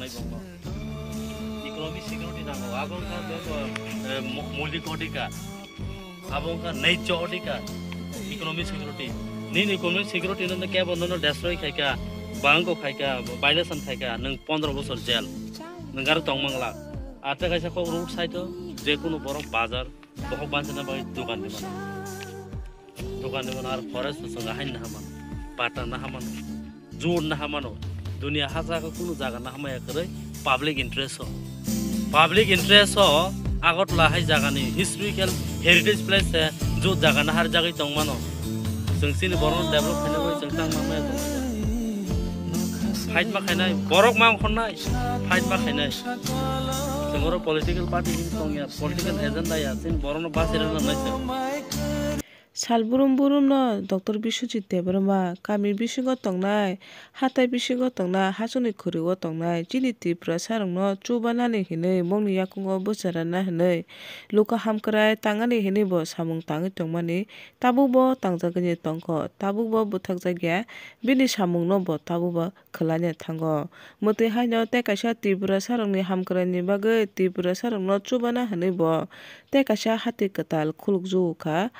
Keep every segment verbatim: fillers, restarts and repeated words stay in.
Economic security nango, abo wngkha joto, eh, mo-, moulik odhikar, abo wngkha naijyo odhikar, economic security. Nini economic security no kebo nono destroy khaika, bangko khaika, violation khaika, nwng pondro bosor jail, nwng aro tongmangla. Ate kaisa kok road side o, jekunu borok bazar, bohok banchana bagwi dogan di mano. Dogan ni mano ar forest bo chwng hain na hamano, pata na hamano, jur na hamano. Dunia ha jaga kunu jaga na hamaya kwrwi public interest o. Public interest o Agartala hai jaga ni historical heritage place se jur jaga na har jagwi tong mano. Chwng chini borok no develop khaina bagwi chwng tang ma maya tong. Fight ma khainai, borok ma khonnai, fight ma khainai. Chwng oro political party hin tong ya, political agenda ya, chini borok no bachai rwna nai chwng. Sal brum brum no Doctor Biswajit Debbarma kami bisingo tongnai, hatai bisingo tongnai, hachwkni khwrwio tongnai chini Tiprasa rokno chubanani hinwi bongni yakungo bwcharana hinwi luku hamkrai tangani hinwi bo samung tangwi tongmani tabukbo tangjagwini tongkho, tabukbo bwthakjakya, bini samungno bo tabukbo khwlaina thango. Mwtwi haino tei kaisa Tiprasa rokni hamkraini bagwi Tiprasa rokno chubana hinwi bo tei kaisa hati kwtal khulukjukha.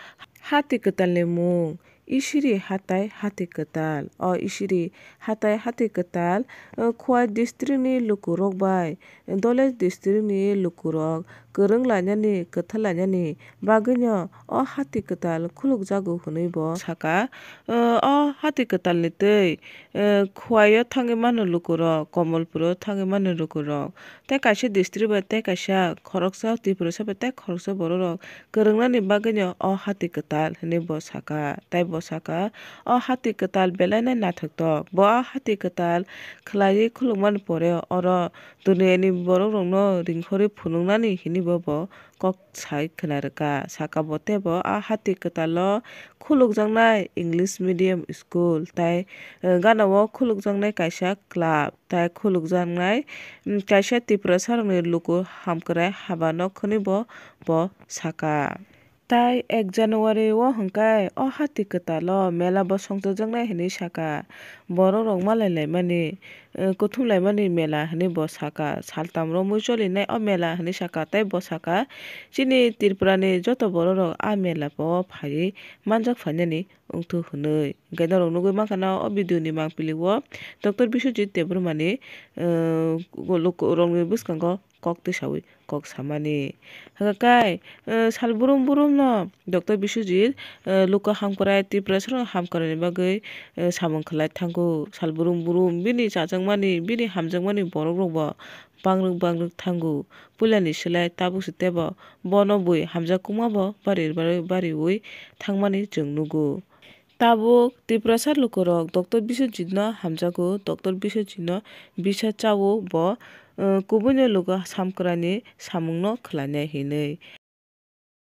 Hati kwtalni mung Isiri Hatai Hati Kwtal. O Isiri Hatai Hati Kwtal, uh, Khowai district ni lukurok bai Dole district ni lukurok kwrwng lainani, kwthar lainani bagwino o hati kwtal khulukjago hwnwi bo sakha. O hati kwtalni twi, eh, Khowai o thangwi mano lukurok, Komolpur o thangwi mano lukurok, tei kaisa district bai tei kaisa khoroksa Tiprasa bai tei khoroksa bororok kwrwngnani bagwino o hati kwtal hwnwi bo sakha. Tei bo sakha, o hati kwtal belai no naithoktok. Bo o hati kwtal khwlaiwi khulukmani pore oro duniyani borok rokno ringkhorwi phunuknani hinwi bo, bo kok sai khwna rwkha. Sakha bo tei bo a hati kwtalo khulukjaknai English medium school tei, eh, gana o khulukjaknai kaisa club tei khulukjaknai, mm, kaisa Tiprasa rokni luku hamkrai haba nok hwnwi bo, bo sakha. Tai ek January o hwnkhe o hati kwtalo mela bo songchokjaknai hinwi sakha. Borok rok malai laimani, eh, kuthum laimani mela hinwi bo sakha. Saltam romwi cholinai o mela hinwi sakha. Tai bo sakha, chini Tripura ni joto borok rok a mela o phaiwi manjak phainani wngthok hinwi. Hwnkhe norok nugwi mankha na o video ni mangpili o Doctor Biswajit Debbarma ni, eh, luku rokni bwskango kok tisawi kok samani. Hwnkhe kai, eh, sal brum brum no Doctor Biswajit, eh, luku hamkrai Tiprasa rok hamkrai ni bagwi, eh, samung khlai thango. Sal brum brum bini chajakmani, bini hamjakmani borok rok bo bangrwk bangrwk thango. Puila ni slai tabuk se tebo bono bui hamjak kwma bo bari bari bariwi thangmani chwng nugo. Tabuk Tiprasa lukurok Doctor Biswajitno hamjago, Doctor Biswajitno bisa chao bo, eh, kubuino luku samkwraini samungno khlainai hinwi.